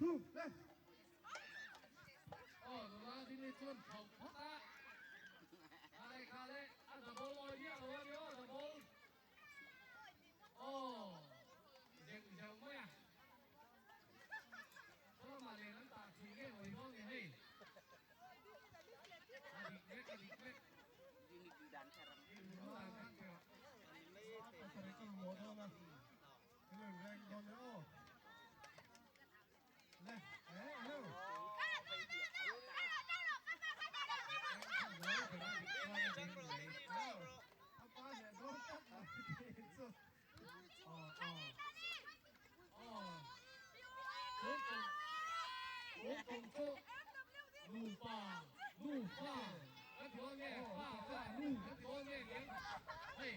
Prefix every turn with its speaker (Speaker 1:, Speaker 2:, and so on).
Speaker 1: 2, le.
Speaker 2: Aw nula ding chuan chhoh phawt a, a leh kha le a double awi miah lo a ni aw double aw zeuh zeuh mai a, saw lamah len an tah thih nge awih dawn ni hei a dik vek a dik vek.
Speaker 1: Pasarih chu mamawh dawn a, thil in reng dawn e aw. Le, e, hello. A pa leh dawn tak mai tih chu.
Speaker 2: Aw, aw. Aw. Tun tum, tun tum chu nupa, nufa kan ti dawn nge, fa fa nu kan ti dawn nge niang. Hei.